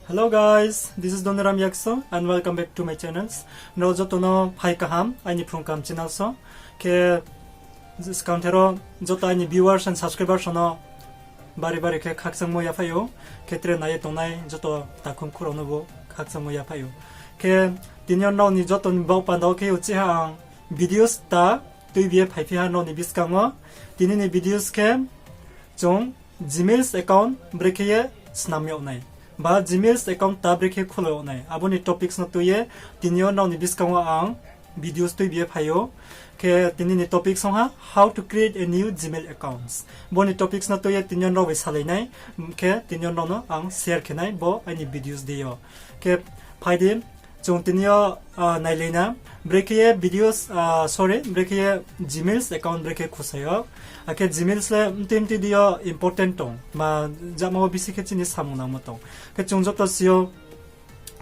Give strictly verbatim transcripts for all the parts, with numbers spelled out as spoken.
Hello guys, this is Doniram Yakso and welcome back to my channels. Nrao joto no phai kaham aini phrung kaham channels wo. Khe skangther wo joto aini viewers and subscribers rao no bari bari khe khakchangmo yaphai ou. Khe tre nai ye tongnai joto takhum khurao nobu khakchangmo yaphai ou. Khe tini yo nrao ni joto ni baoh panda wo khe uchih ha ang videos ta tuibi ye phaiphi ha nrao ni buskang wo. Tini ni videos khe chung Gmail account brekhe ye snam yag nai, ba Gmail account ta brekhe khulo yag nai, abo ni topics no tui ye tini yo nrao ni buskang wo ang videos tuibi ye phai ou. Khe tini ni topics ong ha how to create a new Gmail accounts. Bo ni topics no tui ye tini yo nrao bai salai nai, khe tini yo nrao no ang share khe nai bo aini videos dei yo. Khe phai di, chung tini yo nailai na, brekhe ye videos, sorry, brekhe ye Gmail account brekhe khusa yag. Akhe Gmail le mtui mtui di yo important tong, ma jama wo bisi khe chini samung nangmo tong. Khe chung joto si ou,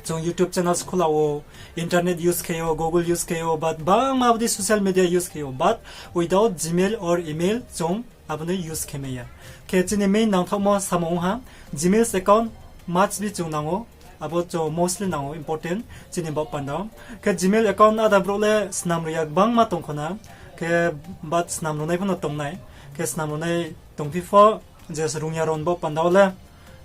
chung YouTube channels khula ou, internet use khe ou, Google use khe ou, but bangma abo dei social media use khe ou, but without Gmail or email chung abo no use khe mai ya. Khe chini main nangthaohmo samung ong ha, Gmail account must be chung nang ou, abo chung mostly nang ou, important chini baoh panda wo. Khe Gmail account ada brouh le snam ri ya gbangma tong kho na, khe but snam ri nai pho no tong nai, khe snam ri nai tongphi pho, je rung ya rao ni baoh panda wo le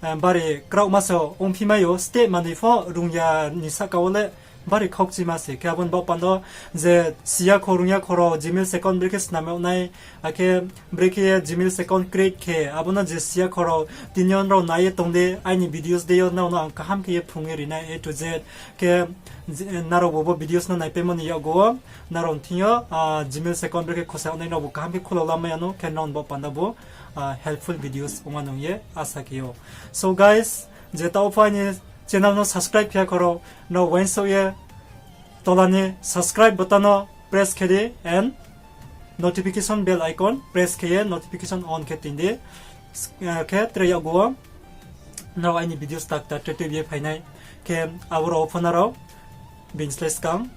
bari kraohma se ongphi mai ou, steh manoi pho rung ya ni sahka wo le bari khaukchima se. Khe abo ni baoh panda wo je si ya kho rung ya kho rao Gmail account brekhe snam yag nai, akhe brekhe ye Gmail account create khe, abo no je si ya kho rao tini yo nrao nai ye tong di, aini videos dei yo nrao no ang kaham khe ye phrung ye ri nai A to Z. Khe nrao bo bo videos no naipaimo ni yakgu wo nrao thing yo Gmail account brekhe khusa yag nai nrao bu kaham khe khula lamai ya no, khe nrao ni baoh panda bu helpful videos ong nung ye asa khe ou. So guys, je taoh pho aini channel no subscribe khe ya kho rao, nrao uaingsouh ye tola ni subscribe button no press khe di and notification bell icon press khe ye notification on khe toing di. Khe tre yakgu wo nrao aini videos takta tre tuibi ye phai nai. Khe abo rao pho nrao bini slái skang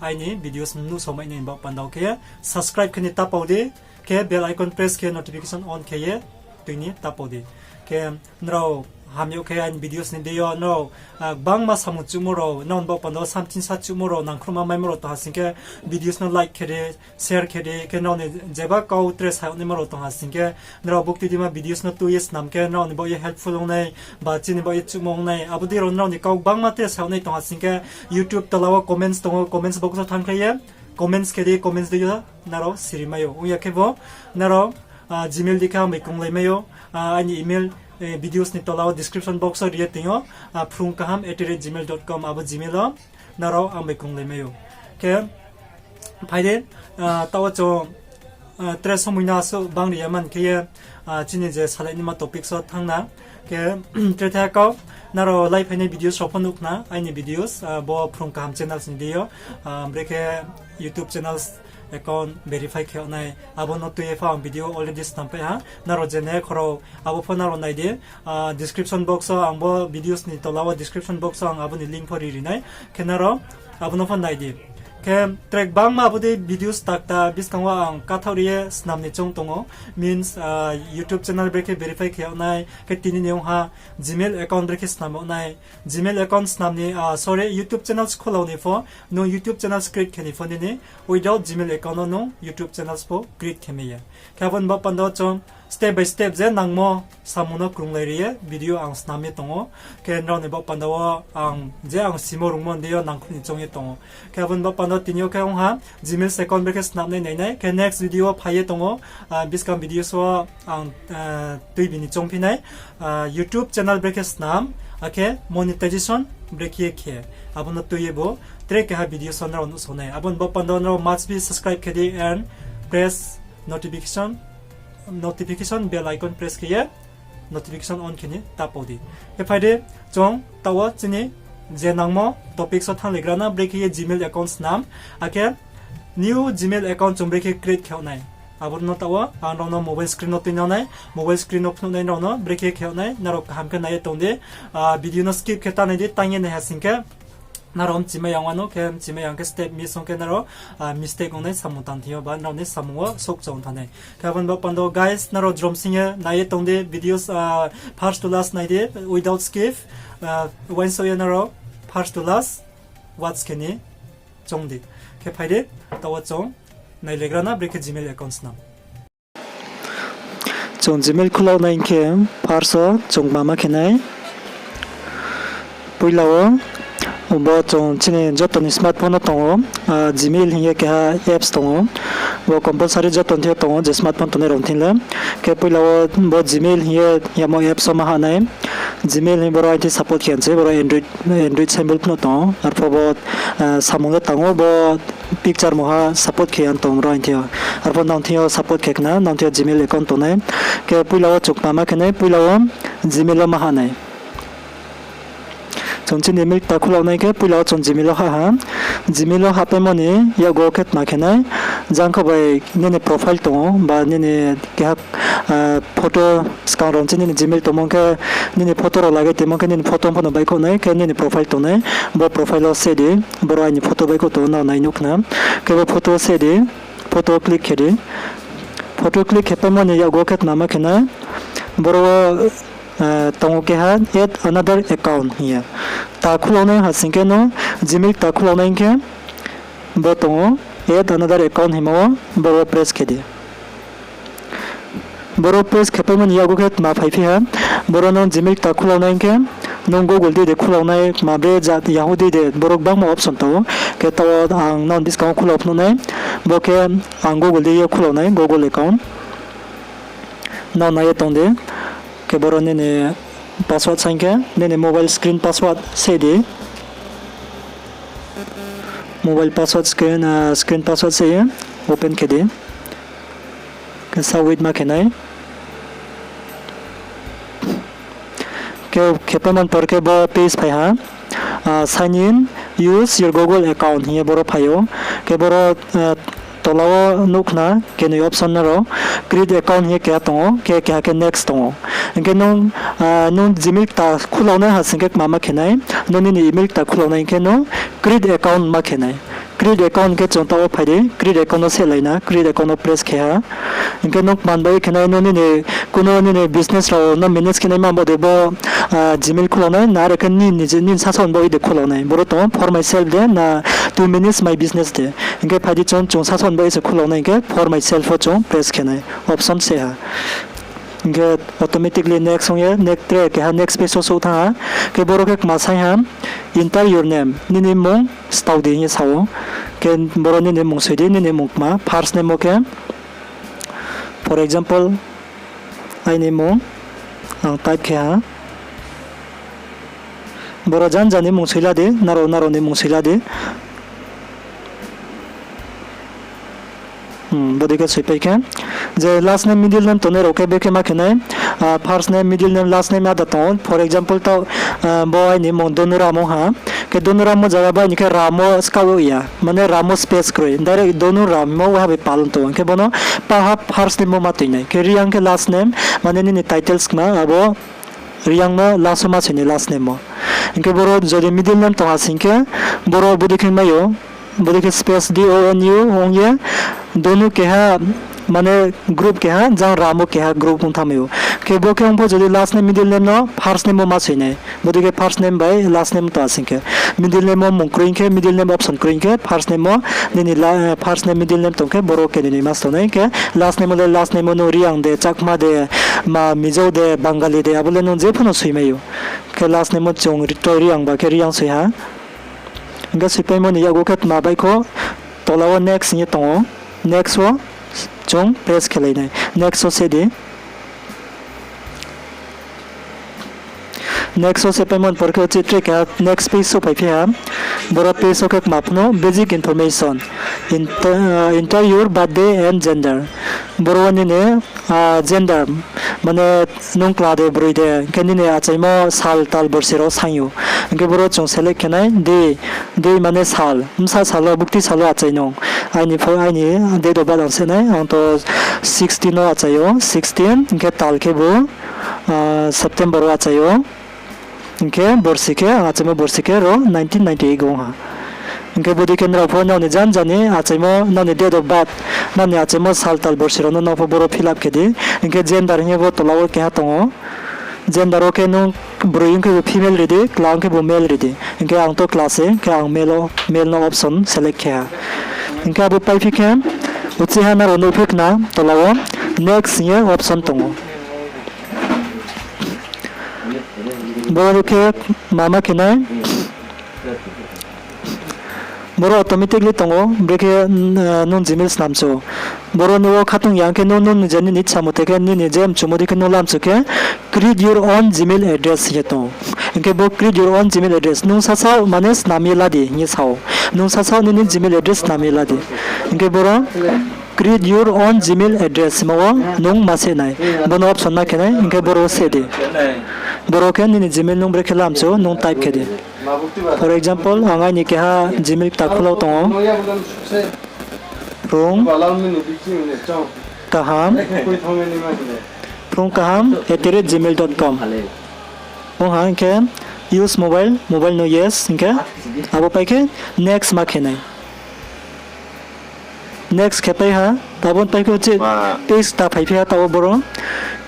aini videos nuhsao mai nai ni baoh panda wo khe subscribe khe ni ta pau di, khe bell icon press khe notification on khe ye toing ni ta pau di. Khe nrao ham yag khe aini videos ni dei yo nrao gbangma samung chuhmo rao, nrao ni baoh panda wo samchingsa chuhmo rao, nangkhruhma maimo rao tong ha sing khe videos no like khe di, share khe di, khe nrao ni jeba kau tre sa yag naima rao tong ha sing khe, nrao bukti dima videos no tui ye snam khe nrao ni baoh ye helpful ong nai, ba chini baoh ye chuhmo ong nai, abo dei rao nrao ni kau gbangma tre sa yag nai tong ha sing khe YouTube tola wo comments tong ou, comments box wo thanngkhlai ye comments khe di, comments dei yo nrao siri mai ou. Ong ya khe bo nrao Gmail dei khe ang bai krunglai mai ou, aini email videos ni tola wo description box wo ri ye toing ou, phrung kaham at the rate gmail dot com, abo Gmail wo nrao ang bai krunglai mai ou. Khe phai di, taoh wo chung tre somoi no asuh bang ri ya man khe ye chini je salai naima topics wo thanng na. Khe tre thai kau, nrao lai phainai videos rao pho nuh khna aini videos, bo phrung kaham channels ni dei yo, brekhe YouTube channels account verify khe yag nai, abo no tui ye pho ang video already snam pai ha, nrao je nai kho rao abo pho nrao nai di. Description box wo ang bo videos ni tola wo description box wo ang abo ni link pho ri ri nai, khe nrao abo no pho nai di. Khe tre gbangma abo dei videos takta buskang wo ang kathaoh ri ye snam ni choung tong ou, means YouTube channel brekhe verify khe yag nai, khe tini ni ong ha Gmail account brekhe snam yag nai, Gmail account snam ni, sorry, YouTube channels khulao ni pho, nung YouTube channels create khe ni pho nini without Gmail account no nung YouTube channels pho create khe mai ya. Khe abo ni baoh panda wo chung step by step je nangmo samung no krunglai ri ye video ang snam ye tong ou. Khe nrao ni baoh panda wo ang je ang simo rungmo dei yo nangkhruh ni choung ye tong ou. Khe abo ni baoh panda wo tini yo khe ong ha Gmail account brekhe snam nai nai nai. Khe next video wo phai ye tong ou, buskang videos wo ang tuibi ni choungphi nai, YouTube channel brekhe snam, akhe monetization brekhe ye khe, abo no tui ye bo tre keha videos wo nrao nuhsao nai. Abo ni baoh panda wo nrao must be subscribe khe di and press notification, notification bell icon press khe ye notification on khe ni ta pau di. Khe phai di, chung taoh wo chini je nangmo topics wo thannglaigra na, brekhe ye Gmail account snam, akhe new Gmail account chung brekhe create khe yag nai, abo no taoh wo ang nrao no mobile screen no tuinang nai, mobile screen no phnuh nai nrao no brekhe khe yag nai, nrao kaham khe nai ye tong di, video no skip khe ta nai di, tang ye nai ha sing khe Nrao mchimai yang wanou khe, mchimai yang khe step miss ong khe nrao mistake ong nai samung tang thing yo ba nrao ni samung wo souhchong thanng nai. Khe abo ni baoh panda guys, nrao jrom sing ye nai ye tong di videos, first to last nai di, without skip, uaingsouh ye nrao first to last watch khe ni choung di. Khe phai di, taoh wo chung nailegra na brekhe Gmail account snam. Chung Gmail khulao nai hing khe, first wo chung kma ma khe nai. Poila wo, bo chung chini joto ni smartphone no tong ou, Gmail hing ye keha apps tong ou. Bo compulsory joto ni thing yo tong ou, je smartphone tongnai rao ni thing le. Khe poila wo bo Gmail hing ye yamo apps wo ma hah nai. Gmail hing boro aini thing support khe ya se, boro Android symbol phno tong ou. Arphuh bo samung le tang ou, bo picture mungha support khe ya tong boro aini thing yo. Arphuh nang thing yo support khe khna, nang thing yo Gmail account tong nai. Khe poila wo chung kma ma khe nai, poila wo Gmail wo ma hah nai. Chung chini email kta khulao nai khe poila wo chung Gmail wo hah ha. Gmail wo hahpaimo ni yakgu khe tma khe nai, jang kho bai nini profile tong ou ba nini keha photo, skang rao chi nini Gmail tongmo khe, nini photo rao lagai tongmo khe nini photo pho no baihkhouh nai khe nini profile tong nai. Bo profile wo seh di, boro aini photo baihkhouh tong ou, nrao nai nuh khna. Khe bo photo wo seh di, photo click khe di. Photo click khe paimo ni yakgu khe tma ma khe nai, boro wo tong ou keha add another account hing ye. Ta khulao nai ha sing khe nung Gmail ta khulao nai hing khe, bo tong ou add another account hingmo wo, boro press khe di. Boro press khe paimo ni yakgu khe tma phaiphi ha, boro nung Gmail ta khulao nai hing khe, nung Google dei de khulao nai, tma bre jat Yahoo dei de, boro gbangma option tong ou. Khe taoh wo ang nang buskang wo khulao phnuh nai, bo khe ang Google dei ye khulao nai, Google account. Nang nai ye tong di. Khe boro nini password saing khe, nini mobile screen password seh di. Mobile password screen, screen password seh ye open khe di. Khe sa wait ma khe nai. Khe khe paimo ni por khe bo page phai ha. Sign in, use your Google account hing ye boro phai ou. Khe boro tola wo nuh khna kenoi option nrao, create account hing ye keha tong ou, khe keha khe next tong ou. Hing khe nung, nung Gmail kta khulao nai ha sing khe kma ma khe nai, nung nini email kta khulao nai hing khe nung create account ma khe nai. Create account hing khe chung taoh wo phai di, create account no sehlai na, create account no press khe ha. Hing khe nung kman bai khe nai, nung nini kuno nini business rao no manage khe nai ma bo de bo Gmail khulao nai, na are khe nini sasaoh ni baoh ye de khulao nai. Boro tong ou for myself de, na to manage my business de. Hing khe phai di chung, chung sasaoh ni baoh ye se khulao nai, hing khe for myself wo chung press khe nai, option seh ha. Hing khe automatically next ong ye, next tre keha next page wo souh thanng ha. Khe boro khe kma saing ha, enter your name, nini mmung stao di hing ye sa ou. Khe boro nini mmung soi di, nini mmung kma, first name wo khe, for example, aini mmung ang type khe ha. Boro janja ni mmung soi la di, nrao nrao ni mmung soi la di. Bodei khe soipai khe, je last name, middle name tongnai rao khe bekhe ma khe nai, first name, middle name, last name ada tong ou. For example, taoh, bo aini mmung Donuram ong ha. Khe Donuram mo zaga bai ni khe Ram wo skaoh ya, mane Ram wo space kroi, direct Donuram mo waiha bai pal tong ou. Hing khe bono paha first name mo ma toi nai. Khe Reang khe last name, mane nini titles kma, abo Reang no last wo ma soi nai last name mo. Hing khe boro jodi middle name tong ha sing khe, boro bodei khe mai ou, bodei khe space D O N U ong ye, Donu keha, mane group keha, jang Ram wo keha group ong thanngmai ou. Khe bo khe ong pho jodi last name, middle name no first name wo ma soi nai. Bodei khe first name bai last name tong ha sing khe, middle name wo mmung kroi khe, middle name option kroi khe, first name wo nini first name, middle name tong khe boro khe nini ma soi nai. Khe last name wo le last name wo nung Reang de, Chakma de, ma Mizo de, Bangali de, abo le nung je pho no soi mai ou. Khe last name wo chung to Reang ba khe Reang soi ha. Hing khe soipaimo ni yakgu khe tma baihkhouh, tola wo next hing ye tong ou. Next wo chung press khe lai nai. Next wo seh di. Next wo seh paimo ni por khe uchih tre keha next page souhphai phi ha. Boro page wo khe kma phnuh basic information. Enter your birthday and gender. Boro wo nini gender, mane nung kla de broi de, hing khe nini achaimo sal tal borsi rao saing ou. Hing khe boro chung select khe nai, day, day mane sal, bsa sal wo, bukti sal wo achai nung. Aini, aini date of birth ang se nai, ang to sixteen wo achai ou, sixteen, hing khe tal khebu September wo achai ou. Hing khe borsi khe, ang achaimo borsi khe ro nineteen ninety-eight ong ha. Hing khe bodei khe nrao pho nrao ni janja ni achaimo, nrao ni date of birth, nrao ni achaimo sal tal borsi rao no nrao pho boro fill up khe di. Hing khe gender hing ye bo tola wo keha tong ou. Gender wo khe nung broi ong khe bo female ri di, kla ong khe bo male ri di. Hing khe ang to kla se, hing khe ang male wo, male no option select khe ha. Hing khe abo paiphi khe, uchih ha nrao nuhphi khna tola wo next hing ye option tong ou. Boro khe mama khe nai. Boro automatically tong ou, brekhe, nung Gmail snam chu. Boro ni wo khatung ya khe nung, nung ni je nini ichha mote khe nini je mchumo dei khe nung lamchu khe, create your own Gmail address hing ye tong ou. Hing khe bo create your own Gmail address nung sasaoh mane snam ye la di hing ye sa ou. Nung sasaoh nini Gmail address snam ye la di. Hing khe boro create your own Gmail address hingmo wo nung ma seh nai. Bo no option ma khe nai, hing khe boro wo seh di. Boro khe nini Gmail nung brekhe lamchu nung type khe di. For example, ang aini keha Gmail kta khulau tong ou. Phrung kaham, phrung kaham at the rate gmail dot com. Ong ha hing khe use mobile, mobile no yes hing khe abo pai khe next ma khe nai. Next khe pai ha, abo pai khe uchih page ta phaiphi ha, taoh wo boro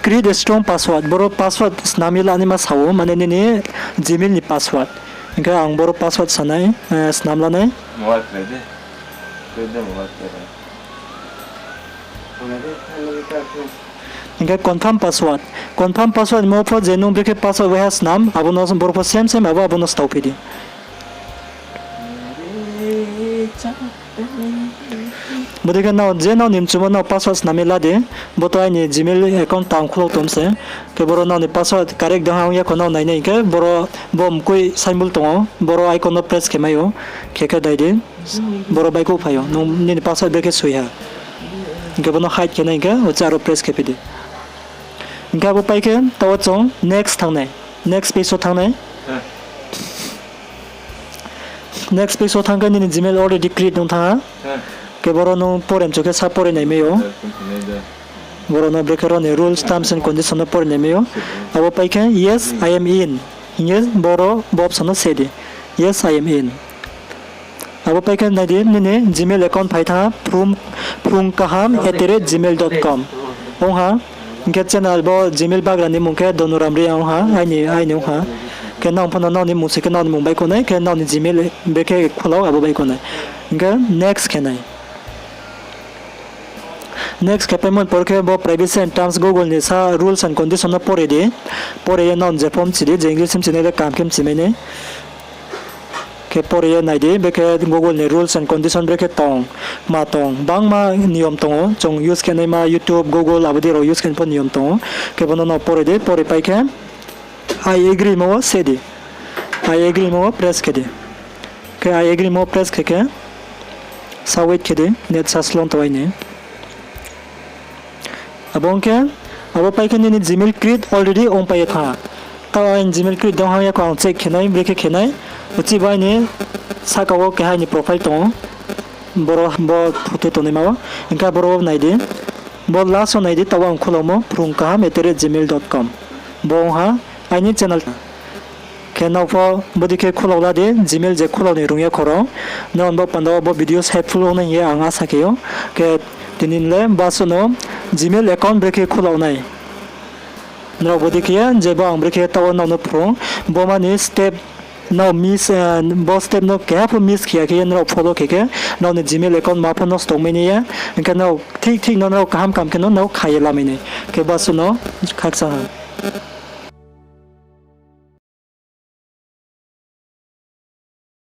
create a strong password, boro password snam ye lanaima sa ou, mane nini Gmail ni password. Hing khe ang boro password sanai, snam lanai. Hing khe confirm password. Confirm password hingmo pho je nung brekhe password waiha snam, abo no boro pho same same abo, abo no staophi di. Bodei khe nrao je nrao ni mchumo nrao password snam ye la di. Bo to aini Gmail account tang khulau tong se. Khe boro nrao ni password correct dong ha ong ya kho nrao nainai hing khe boro bo mkoih symbol tong ou, boro icon no press khe mai ou. Khe khe dai di. Boro baihkhouh phai ou, nung nini password brekhe soi ha. Hing khe bo no hide khe nai hing khe uchih aro press khe phi di. Hing khe abo pai khe taoh wo chung next thanng nai. Next page wo thanng nai. Next page wo thanng khe nini Gmail already create ong thanng ha. Khe boro nung pore mchu khe sa pore nai mai ou. Boro no brekhe ro ni rules, terms and condition no pore nai mai ou. Abo pai khe yes, I am in hing ye boro bo option no seh di. Yes, I am in. Abo pai khe nai di, nini Gmail account phai thanng ha, phrung kaham at the rate gmail dot com. Ong ha, hing khe channel bo Gmail bagra ni mmung khe Donuram Reang ong ha, aini, aini ong ha. Khe nang pho no nrao ni mmung se khe nrao ni mmung baihkhouh nai, khe nrao ni Gmail brekhe khulau abo baihkhouh nai. Hing khe next khe nai. Next khe paimo ni por khe bo privacy and terms, Google ni sa rules and condition no pore di. Pore ye nrao ni je pho mchi di, je English mchinai le kaham khe mchimai nai. Khe pore ye nai di, brekhe Google ni rules and condition brekhe tong, kma tong, bangma niyom tong ou, chung use khe naima YouTube, Google abo dei rao use khe pho niyom tong ou. Khe bo no nrao pore di, pore pai khe I agree mo wo seh di. I agree mo wo press khe di. Khe I agree mo wo press khe khe sa wait khe di, net sa slow tong aini. Abo ong khe, abo pai khe nini Gmail create already ong pai ye thanng ha. Taoh aini Gmail create dong ha ya kho ang check khe nai, brekhe khe nai. Uchih bo aini sahka wo keha aini profile tong ou. Boro bo photo tongnaima wo. Hing khe boro wo nai di. Bo last wo nai di, taoh wo ang khulaumo phrung kaham at the rate gmail dot com. Bo ong ha aini channel. Khe nrao pho bodei khe khulau la di, Gmail je khulau ni rung ya kho rao. Nrao ni baoh panda wo bo video helpful ong nai hing ye ang asa khe ou. Khe tini le basuh no Gmail account brekhe khulau nai. Nrao bodei khe ye je bo ang brekhe taoh wo nrao no phrung, bo mani step nrao miss, bo step no keha pho miss khe ya khe ye nrao follow khe khe, nrao ni Gmail account ma pho nosto ong mai nai ya. Hing khe nrao thik thik no nrao kaham kaham khe no nrao kha ye lamai nai. Khe basuh no khakchang ha.